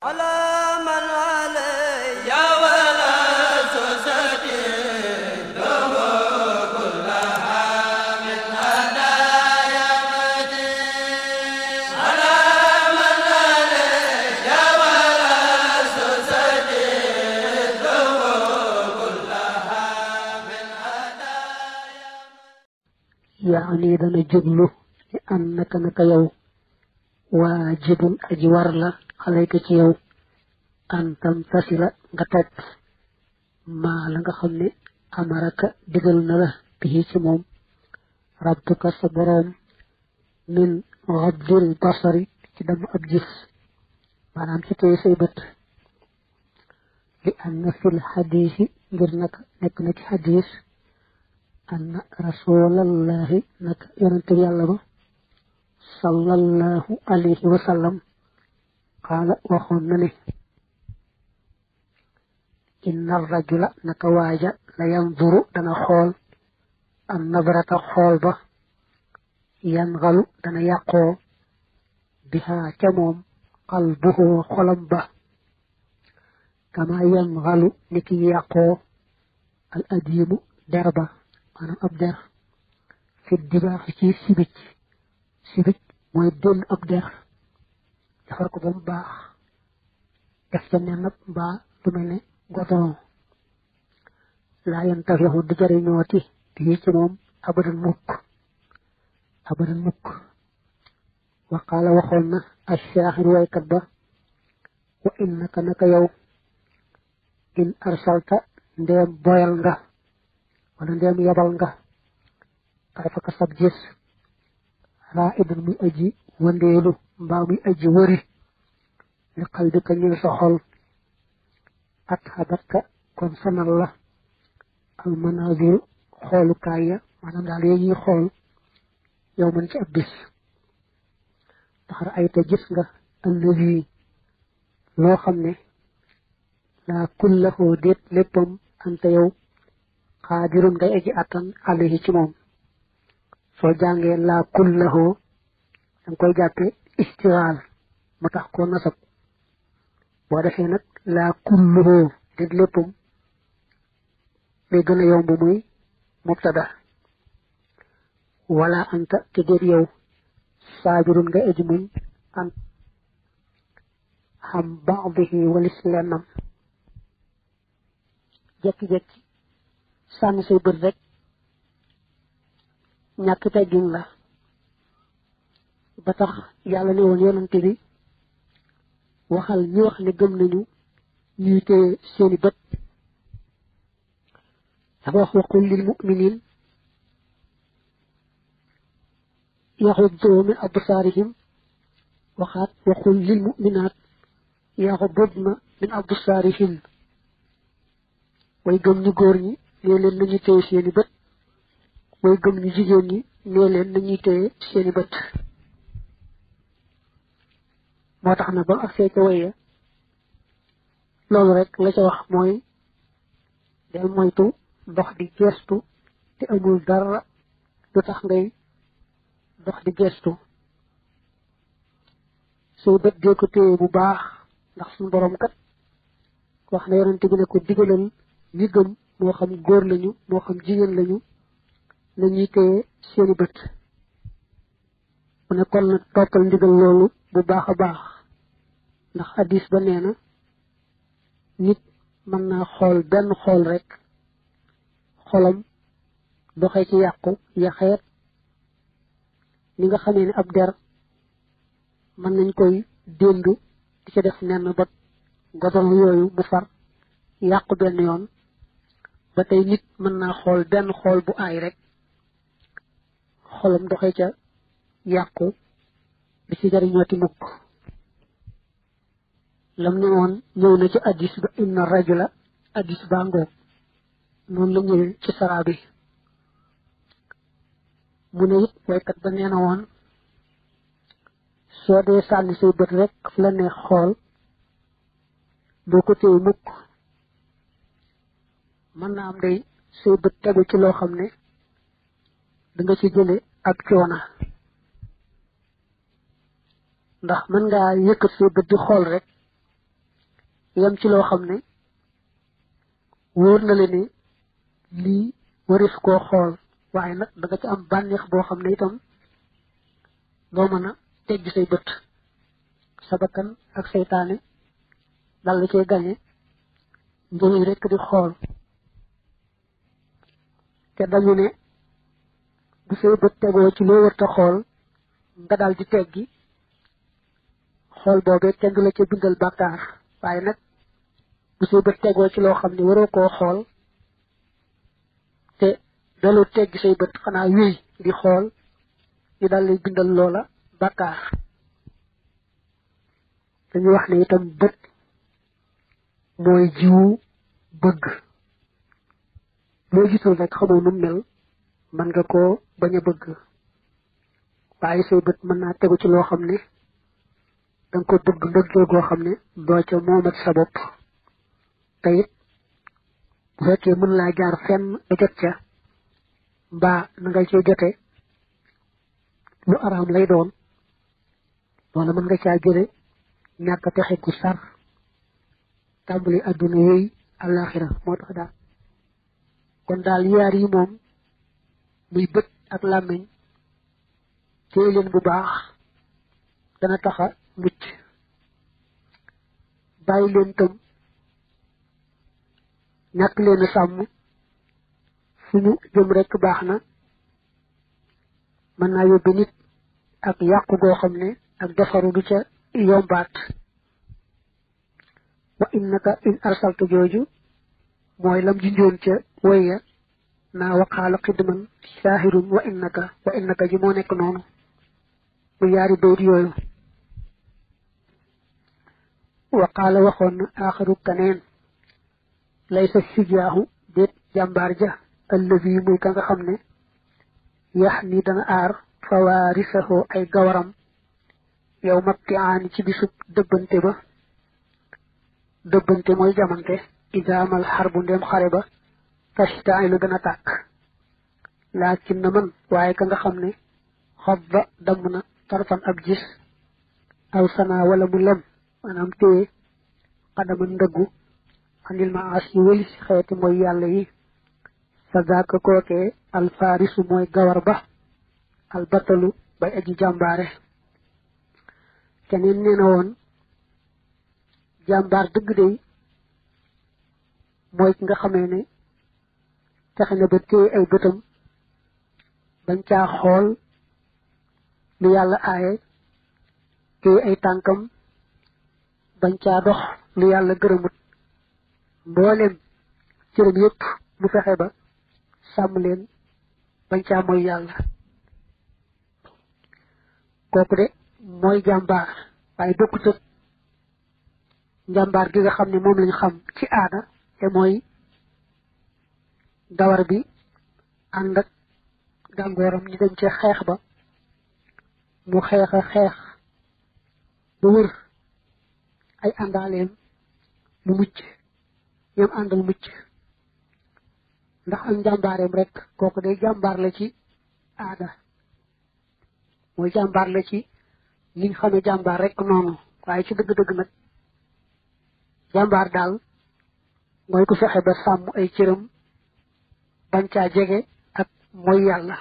على من علي ولا سوستي له كلها من هدايا مدين على من علي ولا سوستي له كلها من هدايا يعني دنا جبلو أنك نكيو واجب أجوار عليك تيو أن تمتثل غتوب ما لنغا خمني أمرك دقل نلا به سموم ربك صبرون من غض البصر كدم أبجس معنام ستوي سيبت لأن في الحديث جرنك نكنك حديث أن رسول الله نك ينتبه الله صلى الله عليه وسلم قال وخنني إن الرجل نكواجا لا ينظر دنا خول النظرة خول به ينغل دنا يقو بها كموم قلبه خلم به كما ينغل نكي يقو الأديم دربة أنا أبدر في الدباغ في sibit moy don ab der defar ko bam baax def ca ne nak ba du melni goton la yantahu du jari ñoti bi ci mom abadan mukk wa qala waxonna ash-shahir way kadba wa innaka naka yow in arsalta ndem boyal nga wala ndem yabal nga fa ka sabjis رائد من أجي ونديلو مبا من أجي وري لقلبك نيل سخول أتحدك كون سن الله المنازل خولو كايا مانام دال يي خول يوم من أبس تخر أي تجس nga الذي لو خمني لا كله ديت لبم أنت يو قادر ngay aji atan عليه ci mom so jange la kullahu dang koy jappé istighal motax ko nasab bo defé nak la kulluhu de leppum be gëna yomb muy mubtada wala anta te der yow sajurun nga ejmuñ an ham ba'dihi wal islamam jekki jekki sànni say bët rek ñàkk teggin la ba tax yàlla ne woon yonante bi waxal ñi wax ne gëm nañu ñuy téye seeni bët dafa wax waqul lil muminin yaxuddu min absaarihim waxaat waqul lil muminat yaxudduna min absaarihin way gëm ñu góor ñi nee leen nañu téye seeni bët way gëm ñu jigéen ñi nee leen nañuy téye seeni bët moo tax na ba agsee ca waye loolu rek la ca wax mooy del moytu dox di gestu te amul dara lu tax ngay dox di gestu soo bët dee ko téye bu baax ndax suñu borom kat wax na yonente bi ne ko digalal ñi gëm moo xam góor lañu moo xam jigéen lañu nañuy téye seeni bët mu ne kon nag toppal ndigal loolu bu baax a baax ndax hadis ba nee na nit mën naa xool benn xool rek xolam doxee ci yàqu yaxeet ni nga xamee ne ab der mën nañ koy dénd di ca def nenn ba godon yooyu mu far yàqu benn yoon ba tey nit mën naa xool benn xool bu aay rek xolam doxee ca yàqu bi ci jariñooti mukk lam ne woon ñëw na ci addis ba inna rajula addis ba ngoog noonu la ñëwee ci saraa bi mu ne it waykat ba nee na woon soo dee sànni say bët rek fu la neex xool doo ko téye mukk mën naa am day say bët tegu ci loo xam ne da nga ci jële ak coona ndax mën ngaa yëkkat say bët di xool rek yem ci loo xam ne wóor na la ne lii waris koo xool waaye nag da nga ci am bànneex boo xam ne itam doo mën a tegg say bët sa bakkan ak seytaane dal la cee gañe njëriñ rekk di xool te dañu ne bu say bët tegoo ci loo wërta xool nga dal di teggi xool boobee kenn du la ca bindal bàkkaar waaye nag bu say bët tegoo ci loo xam ne waroo koo xool te daloo teggi say bët xanaa wéy di xool ñu dal lay bindal loola bàkkaar dañu wax ne itam bët mooy jiwu bëgg loo gisul rek xamoo nu mel mën nga koo bañ a bëgg waaye say bët mën naa tegu ci loo xam ne danga ko bëgg mbëggeel goo xam ne doo ca moomat sa bopp te it bu fekkee mën laa jaar fenn ba jot ca mbaa na nga cee jote lu araam lay doon wala mën nga caa jële ñàkk pexe ku sar tàmbali àdduna yooyu àllaaxira moo tax daal kon daal yaar yi moom muy bët ak làmmiñ téye leen bu baax dana taxa mucc bàyyi leen tam ñàkk leen a sàmm fu ñu jëm rekk baax na mën naa yóbbu nit ak yàqu goo xam ne ak defaru du ca yombaat wa innaka in arsaltu jooju mooy lam junjoon ca waya naa waqaala xidman saahirun wa innaka ji moo nekk noonu mu yaari bayt yooyu waqaala waxoon na aaxaru kaneen laysa sijaahu déet jàmbaar ja allazi muy ka nga xam ne yax ni dana aar fawaarisahu ay gawaram yow matti aani ci bisub dëbbante mooy jamante idaamal xarbu ndem xare ba tastailu dana tàkk laakin na man waaye ka nga xam ne xobba damm na tarfan ab gis aw sana wala mu lem maanaam téye xadama ndëggu xanil ma as yi wëli si xeeti mooy yàlla yi fa zaaka kookee alfaarisu mooy gawar ba albatalu bay aji jàmbaare keneen nee na woon jàmbaar dëgg day mooy ki nga xamee ne fexe na ba téye ay bëtam bañ caa xool lu yàlla aaye téye ay tànkam bañ caa dox lu yàlla gërëmut mboolem cëram yépp mu fexe ba sàmm leen bañ caa mooy yàlla kooku de mooy jàmbaar waaye bokkut ak njàmbaar gi nga xam ne moom lañ xam ci aada te mooy gawar bi ànd ak gàngooram ñu dem ci xeex ba mu xeex a xeex ba wër ay àndaaleem mu mucc ñoom àndal mucc ndax ak njàmbaareem rek kooku day jàmbaar la ci aada mooy jàmbaar la ci liñ xamee jàmbaar rek noonu waaye ci dëgg-dëgg nag jàmbaar daal mooy ku fexe ba sàmm ay cëram bañ caa jege ak mooy yàlla